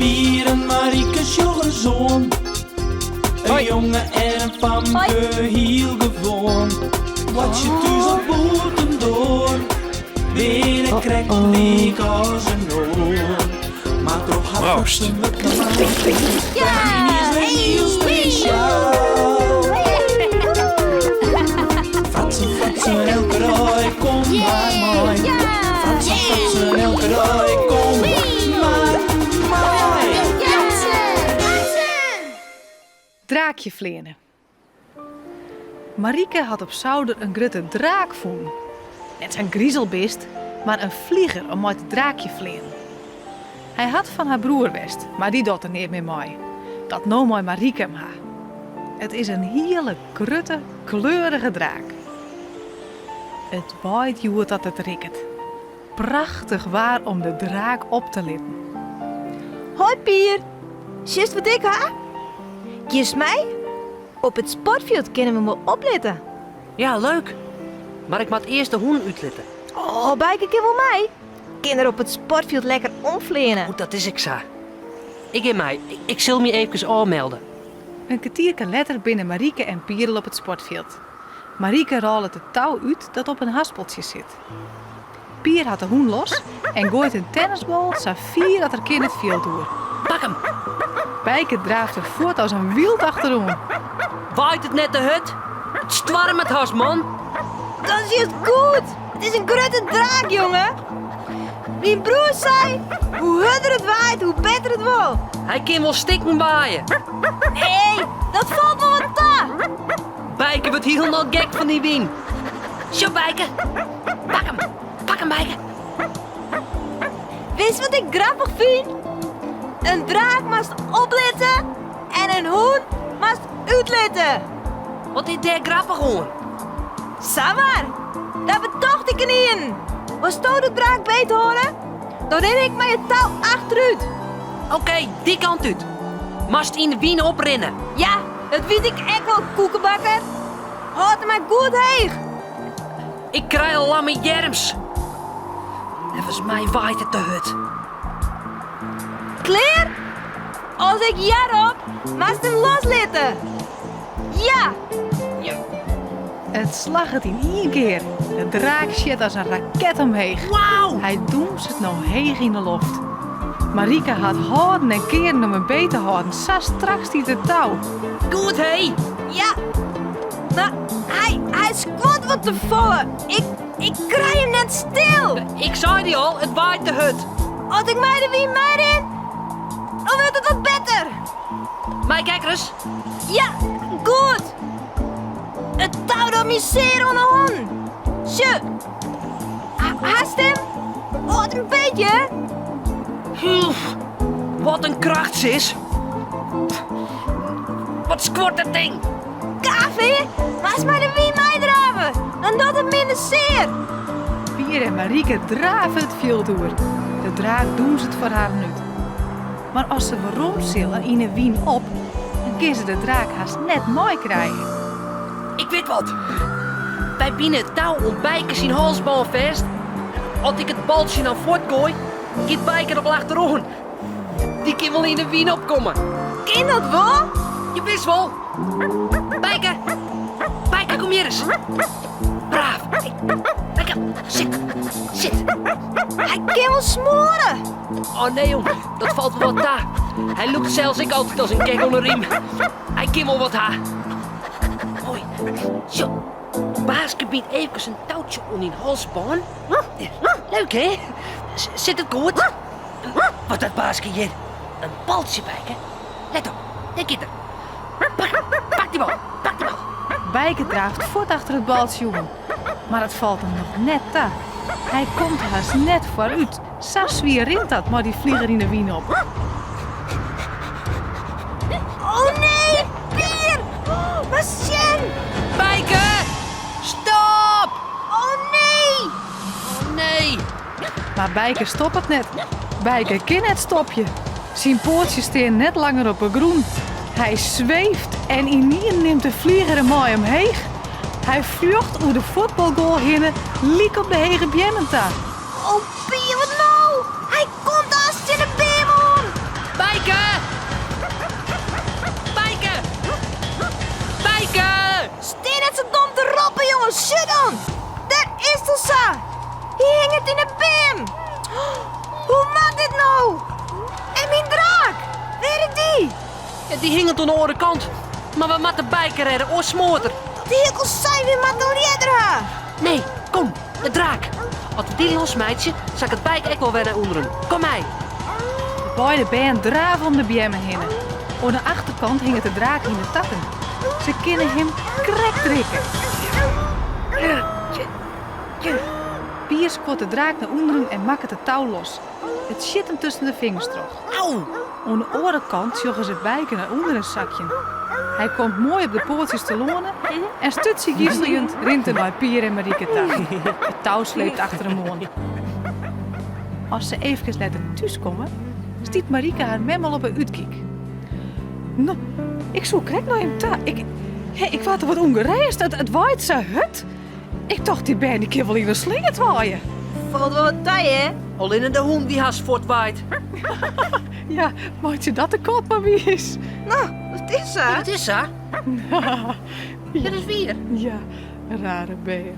Pier en Marike sjoch ris oan. In jonge en in famke, hiel gewoan. Boartsje thús of bûtendoar, binne krekt lyk as in oar. Mar troch har Proost. fratsen wurdt normaal. Dêr is hiel spesjaal. Fratsen, fratsen, elke dei, kom mar mei. Fratsen, fratsen, elke dei, kom mar mei. Draakje fleane. Marike hat op souder in grutte draak fûn. Net sa'n grizelbist, mar in flieger om mei te draakje fleanen. Hy hat fan har broer west, mar dy docht der neat mear mei. Dat no mei Marike him ha. It is in hiele grutte, kleurige draak. It waait hjoed dat it rikket. Prachtich waar om de draak op te litten. Hoi Pier, sjochst wat ik ha? Giest mei? Op it sportfjild kinne we 'm wol oplitte. Ja, leuk. Mar ik moat earst de hûn útlitte. Oh, Bijke kin wol mei. Kin er op it sportfjild lekker omfleane. O, dat is ek sa. Ik gean mei. Ik sil my eefkes ôfmelde. In kertierke letter binne Marike en Pier al op it sportfjild. Marike rôlet it tou út dat op in haspeltsje sit. Pier hat de hûn los en goait in tennisbal sa fier at er kin it fjild oer. Pak 'm! Bijke draaft der fuort as in wyld achteroan. Waait it net te hurd? It stoarmet hast, man! Dat is just goed! It is in grutte draak, jonge! Myn broer sei, hoe hurder it waait, hoe better it wol. Hy kin wol stikken waaie. Nee, dat falt wol wat ta. Bijke wurdt hielendal gek fan dy wyn. Sjoch, Bijke. Pak 'm. Pak 'm, Bijke. Witst wat ik grappich fyn? In draak moatst oplitte en in hûn moatst útlitte. Wat is dêr grappich oan? Samar, dat betocht ik ynienen. Wolsto de draak beet hâlde? Dan rin ik mei it tou achterút. Oké, dy kant út. Moatst yn de wyn oprinne. Ja, dat wit ik ek wol, koekebakker. Hâld him mar goed heech. Ik krij al lamme earms. Neffens my waait it te hurd. Klear? As ik ja rop, moatst him loslitte. Ja! Ja. It slagget yn ien kear. De draak sjit as in raket omheech. Wauw! Hy dûnset no heech yn de loft. Marike hat hâlden en kearen om him beet te hâlden, sa strak stiet it tou. Goed hé! Ja, mar hy, hy skuort wat te folle. Ik, ik krij him net stil. Ik sei dy al, it waait te hurd. As ik mei de wyn meirin, dan wurdt it wat better. Mei ik ek ris? Ja, goed. It tou docht my sear oan 'e hannen. Sjoch, hast him? Hâld him beet, hear. Oef, wat in kracht, sis. Wat skuort dat ding? Gaaf, hè? Moatst mei de wyn meidrave, dan docht it minder sear. Pier en Marike drave it fjild oer. De draak dûnset foar harren út. Mar as se werom sille yn 'e wyn op, dan kinne se de draak hast net meikrije. Ik wit wat. Wy bine it tou oan Bijke syn halsbân fêst. As ik it baltsje dan fuortgoai, giet Bijke der wol achteroan. Dy kin wol yn 'e wyn opkomme. Kin dat wol? Jawis wol. Bijke, Bijke, kom hjir ris. Braaf. Bijke, sit, sit. Hy kin wol smoare. Oh nee jong, dat falt wol wat ta. Hy lûkt sels ek altyd as in gek oan 'e riem. Hy kin wol wat ha. Hoi, sjoch, Baaske bynt eefkes in toutsje oan dyn halsbân. Leuk hè? Sit it goed? Wat hat Baaske hjir? In baltsje, Bijke. Let op, dêr giet er. Pak him, pak dy bal, pak dy bal. Bijke draaft fuort achter it baltsje oan, mar it falt him noch net ta. Hy komt hast net foarút, sa swier rint dat mei dy flieger yn 'e wyn op. Oh nee, Pier! Mar sjen! Bijke! Stop! Oh nee! Oh nee! Mar Bijke stoppet net. Bijke kin net stopje. Syn poatsjes stean net langer op 'e grûn. Hy sweeft en ynienen nimt de flieger him mei omheech. Hy fljocht oer de fuotbalgoal hinne lyk op de hege beammen ta. Oh Pier, wat no? Hy komt aanst tsjin de beam oan! Bijke! Oh, sjoch dan! Dêr is er sa! Hy hinget yn 'e beam! Hoe moat dit no? En myn draak? Wêr is dy? Ja, dy hinget oan de oare kant. Mar we moatte Bijke rêde, oars smoart er. Dat hie ik al sein, wy moatte in ljedder ha. Nee, kom, de draak. As we dy losmeitsje, sakket Bijke ek wol wer nei ûnderen. Kom mei. De beide bern drave om de beammen hinne. Oan de achterkant hinget de draak yn de takken. Se kinne him krekt rikke. Pier skuort de draak nei ûnderen en makket it tou los. It sjit him tusken de fingers troch. Au! Oan de oare kant sjogge se Bijke nei ûnderen sakjen. Hy komt moai op de poatsjes telâne en sturtsjegiseljend rint er nei Pier en Marike ta. It tou sleept achter him oan. As se eefkes letter thús komme, stiet Marike har mem al op 'e útkyk. No, ik soe krekt nei jim ta. Ik, ik waard der wat ûngerêst. It, it waait sa hurd. Ik tocht, dy bern dy kin wol yn 'e sleat waaie. Falt wol wat ta, hè? Allinne de hûn wie hast fuortwaaid. Ja, meitsje dat de kop mar wiis. No, dat is sa. Dat is sa. Dat is wier. Ja, rare bern.